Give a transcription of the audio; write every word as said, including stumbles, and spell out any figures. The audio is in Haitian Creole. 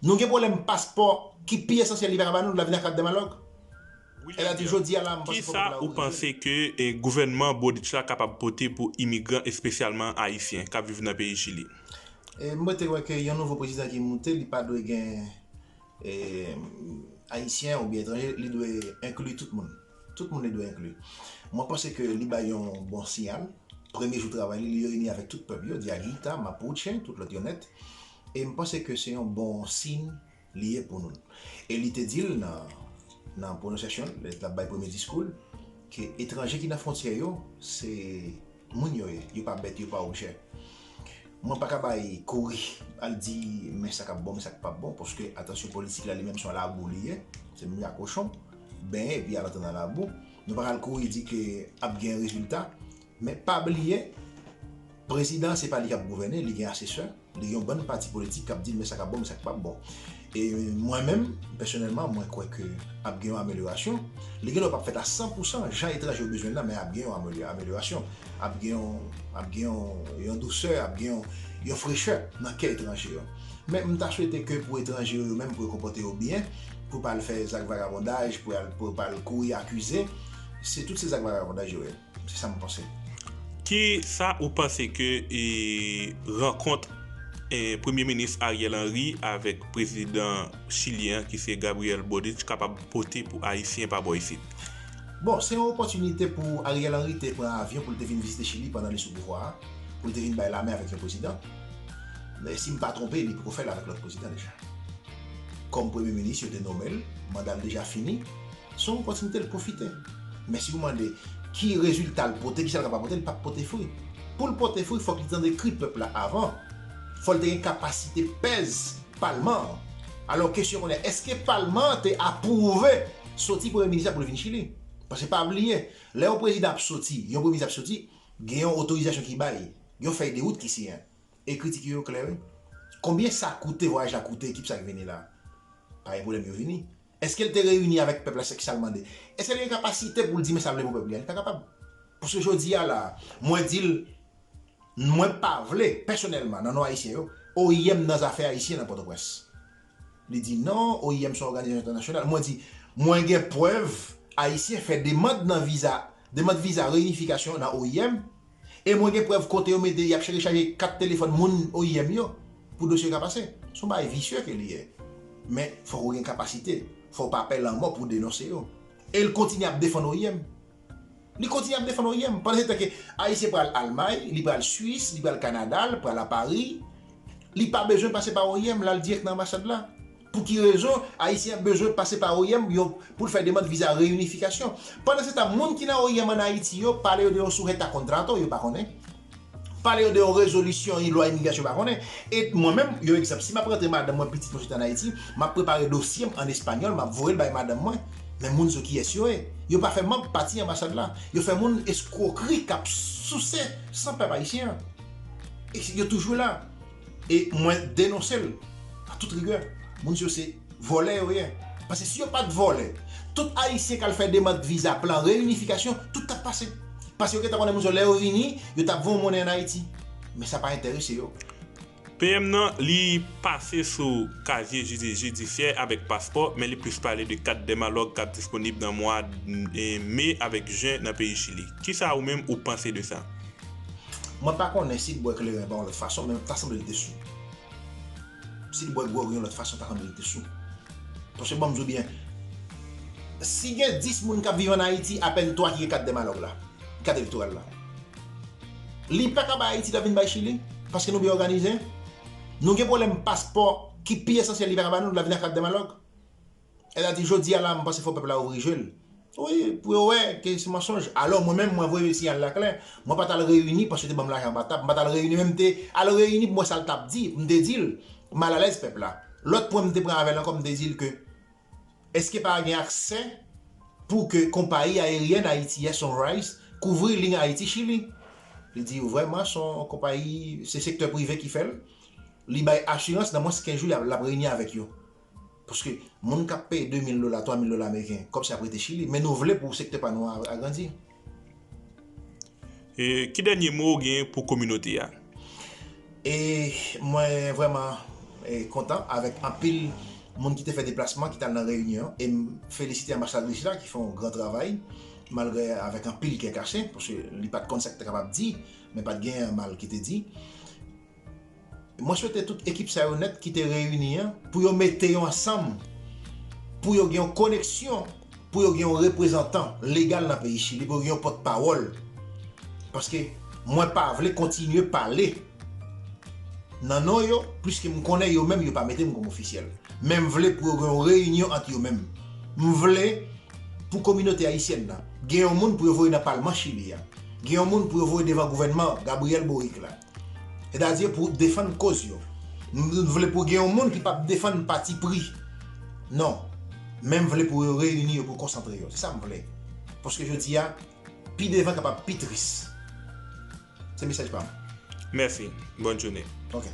Nou gen pwoblèm paspò ki pi esansyèl li pa ka ba nou, l ap vin ak kat de Malòk. Wi, Eladji, jodi a la, m panse fò pèp la ouvri je l. Kisa ou panse ke eh, gouvènman Boric la kapab pote pou imigran, espesyalman ayisyen, k ap viv nan peyi Chili? E, mwen te wè ke yon nouvo prezidan ki moute, li pa dwe gen eh, ayisyen oubyen etranje, li dwe enkli tout moun. Tout moun li dwe enkli. Mwen panse ke li bay yon bon siyal. Premye jou travay li, li reyini avèk tout pèp yo, Diaguita, Mapuche, tout lòt yo nèt. E m panse ke se yon bon siy li ye pou nou. E li te di l nan, nan pwononsyasyon l, lè l t ap bay premye diskou l, ke etranje ki nan fwontyè yo, se moun yo ye, yo pa bèt, yo pa objè. Mwen pa ka bay kouri al di men sa k ap bon, men sa k p ap bon, paske atansyon politik la li menm se yon labou li ye, se menm jan kochon, benyen epi al antre nan labou. Nou pa ka al kouri di ke ap gen rezilta, men pa bliye, prezidan se pa li k ap gouvène, li gen asesè, li gen yon bann pati politik k ap di l men sa k ap bon, men sa k p ap bon. E mwen menm, pèsonèlman, mwen kwè ke ap gen yon amelyorasyon. Li gen dwa p ap fèt a san pou san, jan etranje yo bezwen l la, men ap gen yon amelyo-, amelyorasyon. Ap gen yon, ap gen yon, yon dousè, ap gen yon, yon frechè nan kè etranje yo. Men m ta swete ke pou etranje yo, yo menm pou yo konpòte yo byen, pou pa al fè zak vagabondaj, pou al, pou pa al kouri akize, se tout se zak vagabondaj yo ye. Se sa m panse. Kisa ou panse ke eh, rankont eh, Premye Minis Ariel Henry avèk prezidan chilyen an ki se Gabriel Boric kapab pote pou Ayisyen pa bò isit? Bon, se yon opòtinite pou Ariel Henry te pran avyon pou l te vin vizite Chili pandan li sou pouvwa a, pou l te vin bay lamen avèk yon prezidan. Men si m pa twonpe, li poko fè l avèk lòt prezidan deja. Kòm premye minis, yo te nonmen l, manda l deja fini, se yon opòtinite l pwofite. Men si w mande ki rezilta l pote, kisa l kapab pote, li p ap pote fwi. Pou l pote fwi, fòk li tande kri pèp la avan. Fò l te gen kapasite pèz palman an. Alò, kesyon kounye a, èske palman an te apwouve soti premye minis la pou l vin Chili? Paske pa bliye, lè yon prezidan ap soti, yon premye minis ap soti, gen yon otorizasyon ki bay, yon fèy de wout ki siyen. E kritik yo klè, wi. Konbyen sa koute, vwayaj la koute, ekip sa ki vini la? Pa gen pwoblèm, yo vini. Èske l te reyini avèk pèp la, se ki sa l mande? Èske l gen kapasite pou l di men sa l vle pou pèp li a? Li pa kapab. Paske jodi a la, mwen di l, mwen pa vle, pèsonèlman, nan non ayisyen yo, O I M nan zafè ayisyen nan Pòtoprens. Li di non, O I M se yon òganizasyon entènasyonal. Mwen di, mwen gen prèv ayisyen fè demann nan viza, demann viza reyinifikasyon nan O I M, e mwen gen prèv kote yo mete, y ap chache chaje kat telefòn moun O I M yo pou dosye yo ka pase. Se yon bagay visye ke li ye. Men, fòk ou gen kapasite. Fò w pa pè lanmò pou w denonse yo. E l kontinye ap defann O I M. Li kontinye ap defann O I M. Pandan se tan ke Ayisyen pral Almay, li pral Swis, li pral Kanada, li pral a Pari, li pa bezwen pase pa O I M, l al dirèk nan anbasad la. Pou ki rezon Ayisyen ap bezwen pase pa O I M yo pou l fè demann viza reyinifikasyon? Pandan se tan, moun ki nan O I M ann Ayiti yo, pale yo de yon sujeto a contrato, yo pa konnen. Pale yo de yon rezolisyon, yon lwa imigrasyon, yo pa konnen. E mwen menm, yon egzanp, si m ap rantre madanm mwen, pitit mwen sot ann Ayiti, m ap prepare dosye m ann espanyòl, m ap voye l bay madanm mwen. Men moun sa yo kiyès yo ye? Yo pa fè manm pati anbasad la. Yo fè moun eskwokri k ap souse san pèp ayisyen an. E yo toujou la. E mwen denonse l a tout rigè. Moun sa yo se vòlè yo ye. Paske si yo pa t vòlè, tout Ayisyen k al fè demann viza, plan reyinifikasyon, tout t ap pase. Paske yo gentan konnen moun sa yo, lè yo vini, yo t ap voye yon monnen ann Ayiti. Men sa pa enterese yo. P M nan, li pase sou kazye jidi-, jidisyè avèk paspò, men li plis pale de kat de Malòk k ap disponib nan mwa eh, me avèk jen nan peyi Chili. Kisa ou menm ou panse de sa? Mwen pa konnen si l bwè kleren pa yon lòt fason, men ta sanble li te sou. Si l bwè gwòg yon lòt fason, ta sanble li te sou. Paske ban m di w byen, si gen dis moun k ap viv ann Ayiti, apèn twa ki gen kat de Malòk la, kat elektoral la. Li pa ka bay Ayiti, l ap vin bay Chili, paske nou byen òganize. Nou gen pwoblèm paspò ki pi esansyèl, li pa ka ba nou, l ap vin ak kat de Malòk. Sètadi, jodi a la, m panse fò pèp la ouvri je l. Wi, pou yo wè ke se mansonj. Alò, mwen menm, mwen voye siyal la klè. Mwen pa t al reyini paske yo te ban m lajan anba tab. M pa t al reyini, men m te al reyini pou m wè sa l t ap di. M te di l, m malalèz pèp la. Lòt pwen m te pran avè l ankò, m te di l ke èske pa gen aksè pou ke konpayi ayeryèn Haiti Air Sunrise kouvri liy Ayiti Chili? Li di, vrèman, se yon konpayi, se sektè prive ki fè l. Li bay asirans nan mwens kenz jou, l ap, l ap reyini avèk yo. Paske moun k ap peye de mil dola, twa mil dola ameriken, kòmsi ap rete Chili, men nou vle pou sektè pa nou a agrandi. E ki dènye mo ou gen pou kominote a? E mwen vrèman e, kontan avèk anpil moun ki te fè deplasman, ki t al nan reyinyon an. E m felisite anbasadris la ki fè yon gran travay, malgre avèk anpil kè kache, paske li pa t konn sa k te kapab di, men pa t gen mal ki te di. Mwen swete tout ekip sa yo nèt ki te reyini an pou yo mete yo ansanm, pou yo gen yon koneksyon, pou yo gen yon reprezantan legal nan peyi Chili, pou yo gen yon pòtpawòl. Paske mwen pa vle kontinye pale nan non yo, pliske m konnen yo menm yo pa mete m kòm ofisyèl. Men m vle pou yo gen yon reyinyon ant yo menm. M vle pou kominote ayisyèn nan gen yon moun pou yo voye nan palman Chili a. Gen yon moun pou yo voye devan gouvènman Gabriel Boric la. Sètadi pou defann koz yo. M vle pou gen yon moun ki p ap defann pati pri. Non. Men m vle pou yo reyini yo, pou konsantre yo. Se sa m vle. Paske jodi a, pi devan kapab pi tris. Se mesaj pa m. Mèsi. Bòn jounen. Ok.